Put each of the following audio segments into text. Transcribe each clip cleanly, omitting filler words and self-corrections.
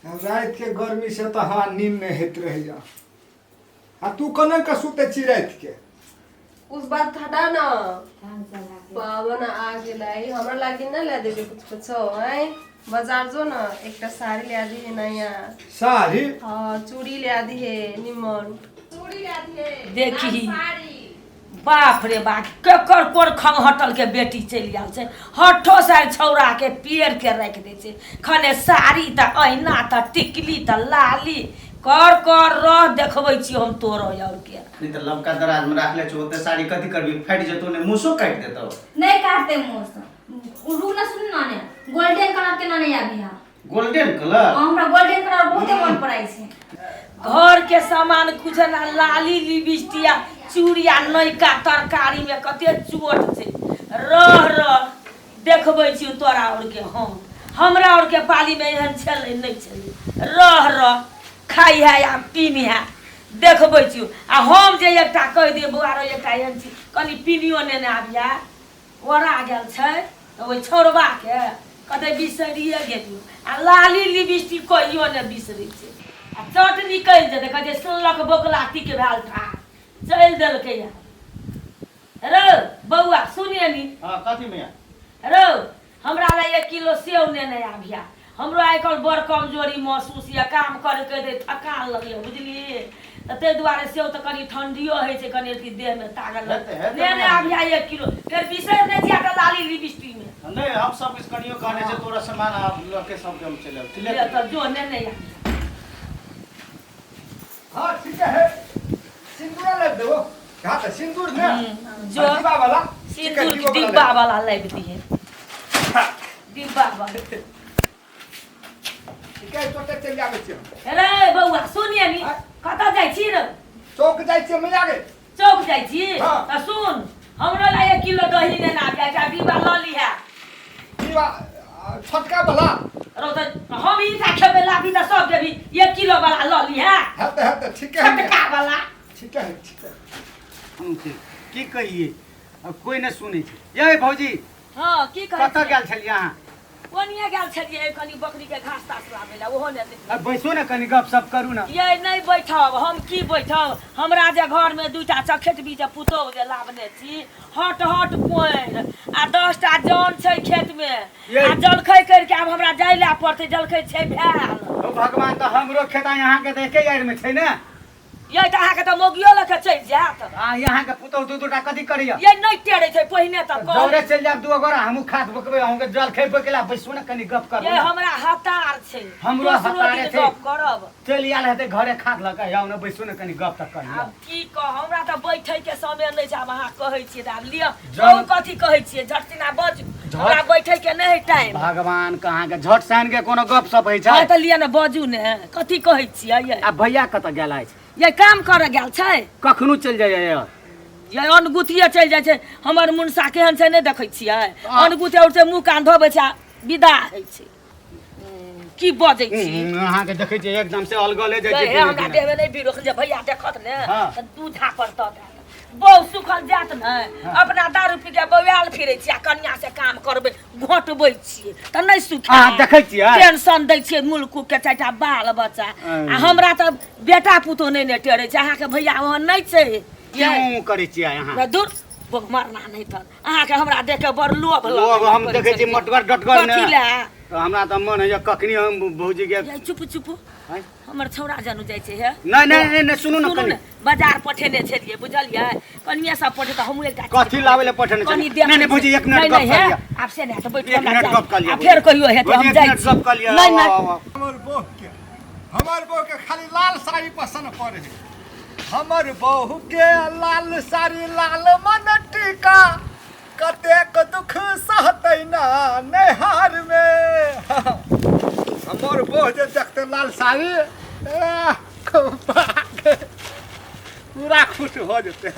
रातिके गर्मीसँ तऽ हमरा नींद नहि होइत रहैए। आ तू कोना कऽ सुतै छी रातिके? उस बात हटा ना। पावन आ गेलै, हमरा लागी ना ला देबे कुछ कुछ? आय बाजार जो ना, एकटा साड़ी ले दी है नया। साड़ी? हाँ, चूड़ी ले दी है, निमन चूड़ी ले दी है। देखी। लाल साड़ी। बाप रे बाप, केकर कोन खंगहटल के बेटी चलि आयल छै। हठो सार छौड़ा के पेड़ के राखि दै छै। खने साड़ी तऽ अहिना तऽ टिकली तऽ लाली कर कर रह, देखबै छी हम तोरो और के। नहीं तऽ लबका दराज में राखले छौ ओते साड़ी, कथी करबी? फाटि जेतौ ने, मूसो काटि देतौ। नहीं काटते मूस। रू ना, सुन ना ने, गोल्डन कलर के ना नहीं आबी है। Golden colour? हाँ, हमरा गोल्डन कलर बहुते मन पड़ै छै। घर के सामान कुछ ना, लाली लिपस्टिक आ चूड़िया, नयका तरकारी में कते चोट छै। रह रह, देखबै छी तोरा और के हम। हमरा और के पाली में एहन छलै नहि छलै। रह रह, खाइ है आ पीनी है, देखबै छी। आ हम जे एकटा कहि दियै, बौआ रो, एकटा एहन छी, कनि पीनियो नेने आबिया, ओरा गेल छै तऽ ओहि छौड़बाके कतै बिसरिए गेलियौ। आ लाली लिपस्टिक कहियो नहि बिसरै छै। आ चट निकलि जेतै, कहै छै सुनलक बोकला टिक भेल ठाढ़ चलि देलकै। रौ बौआ, सुनिए नी। हाँ, कथी मैया? रौ, हमरा लए 1 किलो सेव नेने आबिया। हमरो आइ काल्हि बड़ कमजोरी महसूस यऽ, काम करैत करैत थकान लगैए, बुझलियै? तऽ ताहि दुआरे सेव तऽ कनि ठण्डियो होइ छै, कनि अथी देहमे ताकत। हेतै, हेतै। नेने आबिया 1 किलो। फेर बिसरि नहि जिया तऽ लाली लिपस्टिकमे। नहीं, हम सब किछु कनियो कहने छै, तोरा सामान आब लऽ के सबके हम चलि आयब, ठीक? ले तऽ जो, नेने आबिया। हाँ, ठीक है, सिंदूर लग देबो। हाँ, तऽ सिंदूर ने। जो। डिब्बा वाला। सिन्दूर के डिब्बा वाला लाबि दिहे, डिब्बा वाला। ठीक है, तोते चलि आबै छियै हम। रे बौआ, सुनिए नी। आँय? कतऽ जाइ छी रे? चौक जाइ छियै मैया गे। चौक जाइ छी? हाँ। तऽ सुन, हमरो ला 1 किलो दही नेना आबि, एकटा डिब्बा लऽ लिहे। डिब्बा छोटका वाला? रौ, तऽ हम ई टा खेबै, लाबी तऽ सब देबी। 1 किलो वाला लऽ लिहे। हेतै, हेतै, ठीके है। छोटका वाला। ठीक है, ठीक है। हम की कहिए, अब कोई नहि सुनै छै। ये भौजी। हँ, की कहै? कतऽ गेल छलियै अहाँ? ओनिये गेल छलियै, कनि बकरी के घास तास लाबै लए, ओहो ने। अब बैसो ने, कनि गप सप करू ने। ये नहि बैठब हम। की बैठब? हमरा जे घरमे दूटा चखेट बीज पुतोहु जे लाबने छी, हट हट कोरि आ 10टा जन छै खेतमे। ये। आ जलखै करके आब हमरा जाय लए पड़तै, जलखै छै भेल। ओ भगवान, तऽ हमरो खेत अहाँके तऽ एके यार में छै ने। ये तऽ अहाँके तऽ मौगियो लऽ के चलि जायत। आ अहाँके पुतहु दू दूटा कथी करैया? ये नहि टेरै छै, पहिने तऽ कह। जौरे चलि जायब दू गोरा, हमहूँ खाद बकबै, अहूँके जल खेबै के ला। बैसू ने, कनि गप करू ये ने। हमरा हतार छै। हमरो दोसरो हतारे दिन छै। गप करब। चलि आयल हेतै घरे खाद लऽ के। आउ ने, बैसू ने, कनि गप तऽ करियौ। आब की कह, हमरा तऽ बैठे के समय नहि छै। आब अहाँ कहै छियै तऽ आब लिअ। जन- कहू, कथी कहै छियै? झटसिना बजू, हमरा बैठे के नहि है टाइम। भगवान कहाँ के झट सान के कोनो गप सप होइ हँ छै? तऽ लिअ ने, बजू ने, कथी कहै छियै ये? आ भैया कतऽ गेल अछि? ये काम करऽ गेल छै। कखनो चलि जाइए? ये अनगुतिये चलि जाइ छै। हमर मुनसा केहन छै, नहि देखै छियै? अनगुते उठते मुँह कान धोबै छै आ विदा होइ छै। की बजै छी? अहाँके देखै छियै, एकदम से अलगले जाइ हे छै। हमरा देहमे नहि बिरोख जे भैया देखत ने हाँ। तऽ दू झापड़ दऽ देत। बहु सुखल जात ने, अपना दारू पी के बौआल फिरै छी आ कनिया से काम करबै, घोटबै छियै तऽ नहि सुख। अहाँ देखै छियै? टेंशन दै छियै मुल्कू के चारिटा बाल बच्चा आ हमरा तऽ बेटा पुतोह नहि ने टेरै छै। अहाँके भैया ओहन नहि छै। क्यों करै छियै अहाँ? दूर मारना नहि तऽ अहाँके हमरा देख के बड़ लोभ लोभ हम देखै छी मोटगर डटगर ने। कथी लए? तऽ हमरा तऽ मन होइए कखनी हम भौजी के ये चुप, चुप। आँय? हमर छौड़ा जानू जाइ छै हे। नहि नहि नहि नहि, सुनू ने सुनू कनि। ने, बाजार पठेने छलियै, बुझलियै? कनिये सब पठे तऽ हमहूँ एकटा कथी लाबै लए पठेने कनि छलियै? देखै नहि नहि भौजी, एक मिनट नहि, गप नहि, कऽ हे लिअ। आब से नहि तऽ बैठू। एक हमरा मिनट जाइ। गप कऽ लिअ। आ फेर कहियो हेतै, भौजी, हम एक जाइ मिनट छी। गप कऽ लिअ। नहि आउ, नहि। आउ, आउ। हमर बहू के खाली लाल साड़ी पसंद पड़े है। हमर बहू के लाल साड़ी, लाल मन टीका, कतेक दुख सहतै ना नैहर में। हमर बहू जे देखते लाल साड़ी, एह, पूरा खुश हो जेतै।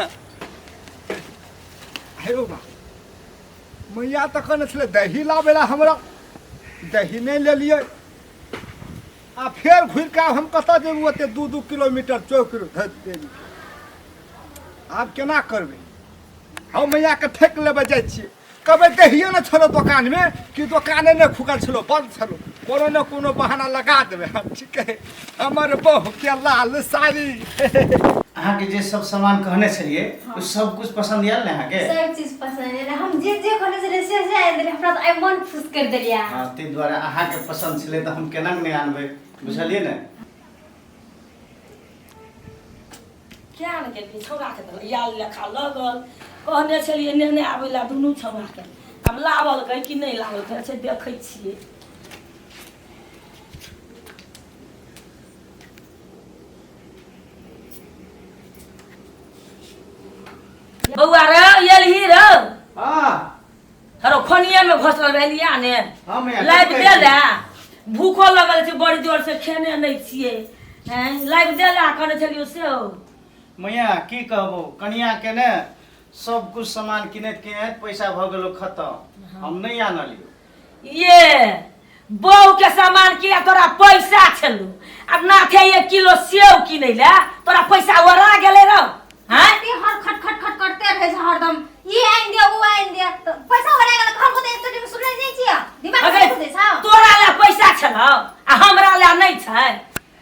हे बा मैया, तऽ कहने छलै दही लाबै लए, हमरा दही नहि लेलियै। आ फेर घुरि कऽ आब हम कतऽ जेबै? ओते 2-2 किलोमीटर चौक धरि देली, आब केना करबै? हम मैयाके ठकि लेबै। जाइ छियै, कहबै दहिए ने छलो दोकानमे, कि दोकाने नहि खुगल छलो, बंद छलो। कोनो ने कोनो बहाना लगा देबै। हाँ, ठीक है, हमर बहू के लाल साड़ी। अहाँके जे सब सामान कहने छलियै ओ सब कुछ पसंद आयल ने अहाँके? सब चीज पसंद आयल। हम जे जे कहने छलियै से से आनि देलियै। हमरा तऽ आइ मन खुश करि देलियै अहाँ। हँ, ताहि दुआरे अहाँके पसंद छलै तऽ हम केना नहि आनबै, बुझलियै ने? किया ने गेलियै छौड़ाके तऽ याल लेखा लगल। कहने छलियै नेने आबै लए दुनू छौड़ाके, आब लाबलकै कि नहि लाबलकै, अच्छा देखै छियै। बौआ रे, एलही रे? हाँ। हरो खोनिये में घोसल रहलिया ने। हाँ मैया, लाइब कथी दे कहै ले, भूखो लगल छै, बड़ी जोर से खेने नहि छियै। हैं, लाइब दे ले कहने छलियो से हो। मैया की कहबो, कनिया के ने सब कुछ सामान किनैत किनैत पैसा भऽ गेलो खत्म, हम नहि आनलियो। ये बहू के सामान किया तोरा पैसा छलू? अब नाथे 1 किलो सेव किनै ले तोरा पैसा ओरा गेलै रौ? हैं? ते हर खट खट खट करते रहे छै हरदम, ई आनि दे, ओ आनि दे, तऽ पैसा ओरा गेल घर को। तऽ एक सुनने नहि छियै, दिमाग अगे, से बुझै छौ? तोरा ले पैसा छलौ आ हमरा ले नहि छै?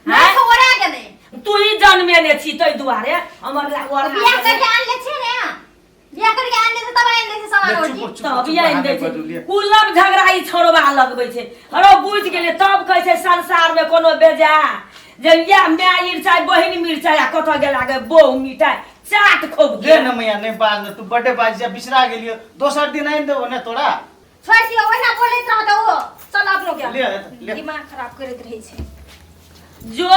नहि हैं? छै, ओरा गेलै। तू ही जन्मेने छी, ताहि दुआरे हमर ले ओरा तऽ बियाह गेलै। करके आनि ले छियै ने, बियाह करके आनि ले छै तब आनि दै छै सामान। चुप, और की? चुप, तब चुप, ये अहाँ दै नहि छै। बजू, लिअ। कुलम झगड़ा ई छोड़बा लगबै छै। हरो बुझि गेलै, तब कहै छै संसार में कोनो बेजा जे या माय मिरचाइ, बहिन मिरचाइ, आ कतऽ गेला गे बहु मिठाइ चाट खूब। ले ने मैया, नहि बाज ने तू, बड्डे बाज जा, बिसरा गेलियो। दोसर दिन आनि देबो ने तोरा। छोड़ि दियौ, ओहिना बोलैत रहत ओ। चल अपनो के। ले, ले। दिमाग खराब करैत रहै छै। जो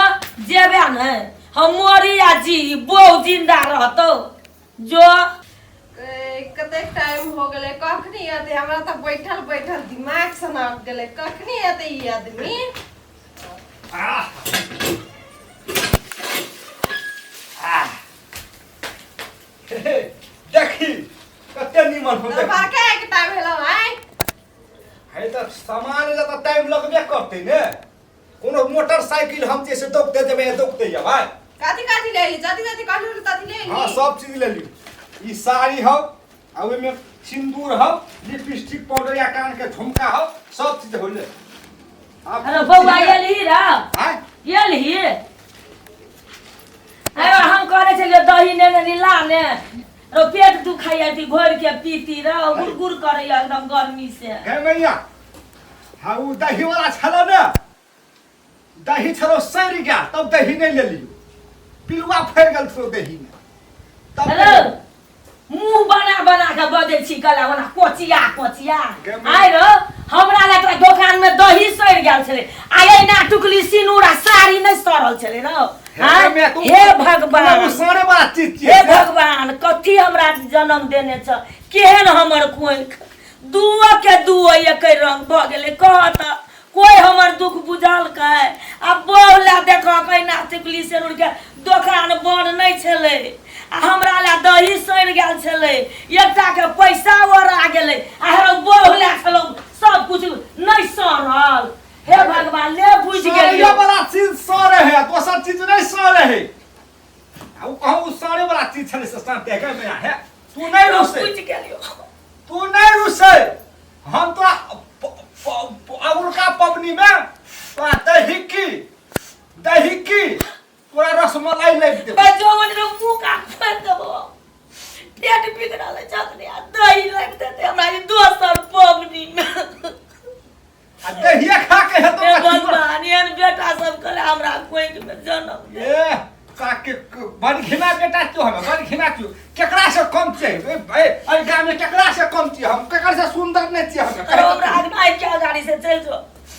जेबे ने, हम मरी आ जी, बहु जिंदा रहतौ जो। ए, कतेक टाइम हो गेलै, कखनी एतै? हमरा तऽ बैठल बैठल दिमाग सनाक गेलै। कखनी एतै ई आदमी? आह! आह! देखी कते निमन हो, देखी। दोपहरके एक टाइम भेलौ आइ। है तऽ सामान लए तऽ टाइम लगबे करतै ने। कोनो मोटरसाइकिल हम जे से दौगते जेबै, दौगते जेबै। कथी कथी ले अयली? जथी जथी कहलू तथी ले हाँ। अयली? सब चीज ले ली। ई साड़ी हौ आ ओहिमे सिन्दूर हौ, लिपस्टिक पाउडर या कान के झुमका हौ, सब चीज हो ले। आब अरे बौआ, एलही रे? आँय? एलही? अरे हम कहने छलियै दही नेने नीला ने रो, पेट दुखाइया, अथी घोरि के पीती रो, गुड़ गुड़ करैया एकदम गर्मी से। गे मैया, हाँ, ओ दही वाला छलो ने, दही छलो सड़ि गेल, तब दही नहीं लेलियो, पिलुआ फड़ि गेल छलो दही में तब। हेलो, मुंह बना बना के बजै छी कला ओना कोचिया कोचिया। गे मैया। आइ रो हमरा लए तोरा दोकान में दही सड़ि गेल छलै आ एना टुकली सिनूर आ साड़ी नहि सड़ल छलै रौ? हे आँय? मैया, तू- हे भगवान, ओ सड़े वाला चीज छियै हे से। भगवान, कथी हमरा जन्म देने छ? केहन हमर कोइख, दुओ के दुओ एके रंग भऽ गेलै। कह तऽ कोइ हमर दुख बुझलकै? आ बहु लए देखऽ, एना टिकली सेनुर के दोकान बंद नहि छलै आ हमरा लए दही सड़ि गेल छलै, एकटा के पैसा ओरा गेलै आ हेरो बहु लए छलौ सब कुछ नहि सड़ल। हे भगवान, ले बुझि सड़ैया गेलियौ। वाला चीज सड़े है, दोसर चीज नहीं सड़े है। आ उ कहूँ उ सड़े वाला चीज छलै से सड़ते। गे मैया, हे, तू नहीं रुसे। बुझि गेलियौ। तू नहीं रुसे, हम तोरा अगुलका पबनी में तोरा दही की, दही की तोरा रसमलाई लाबि देबौ। बजोवन रे, मुँह कान फोड़ि देबो। पेट बिगड़ल अछि अखने आ दही लाबि देतै हमरा ई दोसर पबनीमे। आ दहिए खा के हेतौ हे कथी पर? भगवान, एहन बेटा सब कले हमरा कोखि में जन्म दे। ए काके बड़घिना बेटा क्यों हमें, बड़घिना क्यों? केकरा से कम छियै? ए, ए, एहि गाम में केकरा से कम छियै हम? केकरा से सुंदर नहीं छियै हम? अरे हमरा आदमी के गाड़ी से चलि जो,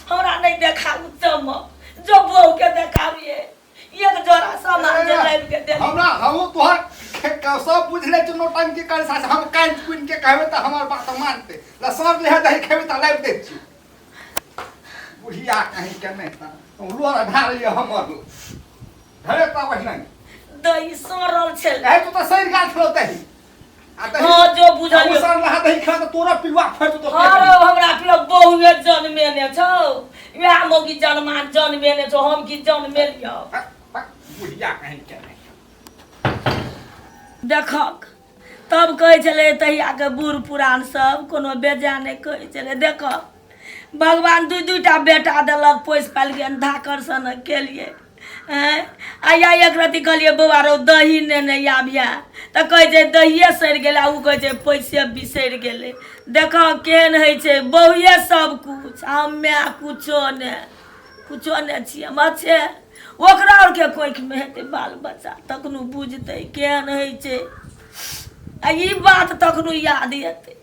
हमरा नहीं देखाबू चमक, जो बहू के देखाबिए एक जोड़ा सामान जे लाबि के देली। हमरा हमहूँ तोहर सब बुझले छी, नौटंकी कर सास। हम कानि कुनि के कहबै तऽ हमर बात मानतै। ल सर लेहे, दही खेबै तऽ लाबि दै छी। बुढ़िया कहीं के नहि तऽ लोर ढार ये हमर धरे तऽ ओहिना। दही सड़ल छलै। ए, तू तऽ सड़ि गेल छलौ दही आ दही। हाँ, जो बुझलियौ। ओ सर लहा दही खा तऽ तोरा पिलुआ फड़ि जेतौ। हाँ रौ, हमरा पिलो बहुए जन्मेने छौ, वएह मौगी जन्मा जन्मेने छौ, हम की जन्मेलियौ? बुढ़िया कहीं के नहि। देखक, तब कहै छलै तहियाके बूढ़ पुरान सब कोनो बेजा नहि कहै छलै। देखक, भगवान दू दूटा बेटा देलक, पोसि पालि के धाकर सन केलियै। आँय, आ एक रति कहलियै बौआ रौ दही नेने आबिहे, तऽ कहै छै दहिए सड़ि गेलै, आ ओ कहै छै पैसे बिसरि गेलै। देखऽ केहन होइ छै, बहुए सब कुछ, हम माय कुछो नहि, कुछो नहि छियै हम। अच्छे ओकरा आरके कोखिमे हेतै बाल बच्चा तखनो बुझतै केहन होइ छै, आ ई बात तखनो याद एतै।